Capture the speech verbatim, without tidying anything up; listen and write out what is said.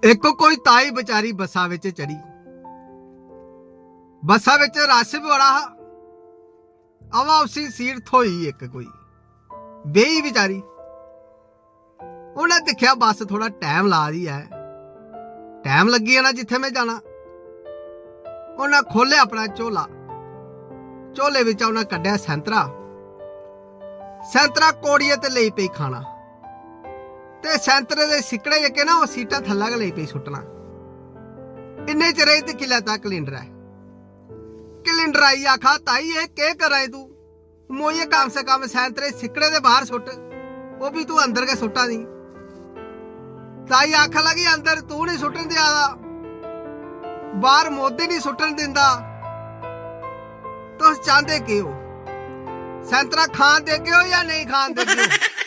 इक कोई ताई बेचारी बस्सा बिच चढ़ी। बस्सा बिच रश बी बड़ा हा, अवा उसी सीट थ्होई इक कोई बेही बेचारी। उन्नै दिक्खेआ बस थोड़ा टैम ला दी ऐ, टैम लग्गी जाना जित्थै में जाना। उन्नै खोह्लेआ अपना झोला, झोले बिच्चा उन्नै कड्ढेआ सैंतरा। सैंतरा कोड़ियै ते लेई पेई खाना। ते सैंतरे दे सिक्कड़े जेह्के ना, ओह् सीटा थल्लै गै लेई पेई सुट्टना। इन्ने चिरै च दिक्खी लैता कलिंडरै। कलिंडर आई आखा, "ताई, एह् केह् करा दी तूं? मोइये, कम से कम सैंतरे सिक्कड़े दे बाहर सुट्ट, ओह् बी तूं अंदर गै सुट्टा दी।" ताई आखन लगी, "अंदर तूं निं सुट्टन देआ दा, बाहर मोदी निं सुट्टन दिंदा। तुस चांह्दे केह् ओ? सैंतरा खान देगे ओ जां नेईं खान देगे ओ?"